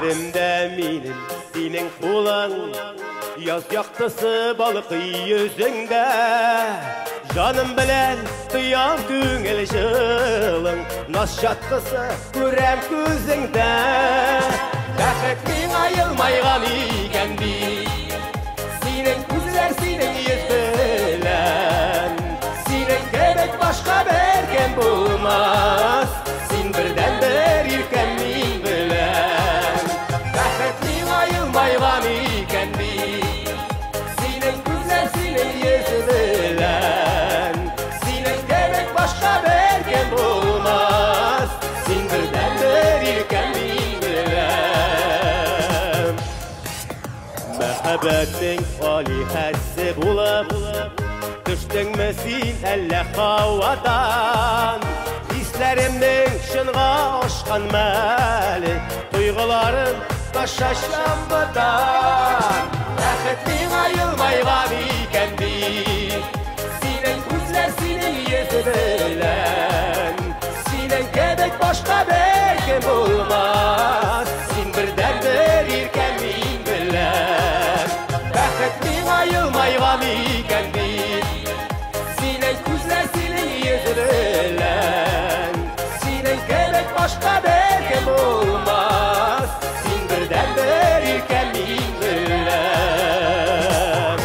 Хисләремдә минем синең кулың, яз яктысы балкый йөзеңдә. Җаным белән тоям күңел җылың, наз чаткысы күрәм күзеңдә. Бәхет миңа елмайган икән бит, синең күзләр, синең йөз белән. Синең кебек башка беркем булмас, син бердәнбер иркәм мин белән. Бәхет миңа елмайган икән бит, синең күзләр, синең йөз белән. Синең кебек башка беркем булмас, син бердәнбер иркәм мин белән. Мәхәббәтнең алиһәсе булып төштеңме син әллә һавадан? Хисләремнең чынга ашкан мәле, тойгыларым таша чамбыдан. Бәхет миңа елмайган икән бит, синең күзләр, синең йөз белән. Синең кебек башка беркем булмас, син бердәнбер иркәм мин белән. Бәхет миңа елмайган икән бит, синең күзләр, синең йөз белән. Синең кебек башка беркем булмас, син бердәнбер иркәм мин белән.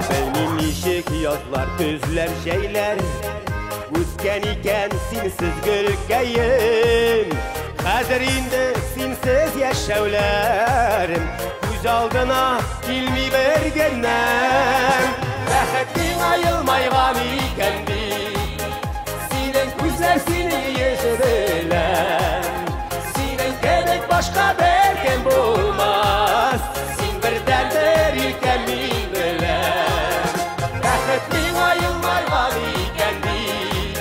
Белмим ничек язлар, көзләр, җәйләр үткән икән синсез, гөлкәем. Хәзер инде синсез яшәүләрем күз алдына килми бер генәм. Бәхет миңа елмайган икән бит, синең күзләр, синең йөз белән. Синең кебек башка беркем булмас, син бердәнбер иркәм мин белән. Бәхет миңа елмайган икән бит,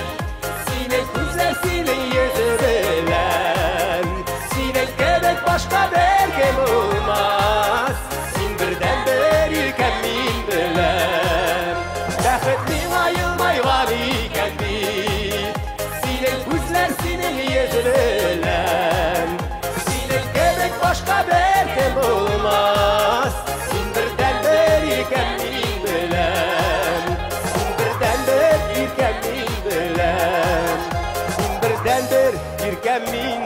синең күзләр, синең йөз белән. Синең кебек башка беркем булмас, син бердәнбер иркәм мин белән. Бәхет миңа елмайган икән бит, синең күзләр, синең йөз белән. Синең кебек башка беркем булмас, син бердәнбер иркәм мин белән. Син бердәнбер иркәм мин белән. Син бердәнбер иркәм мин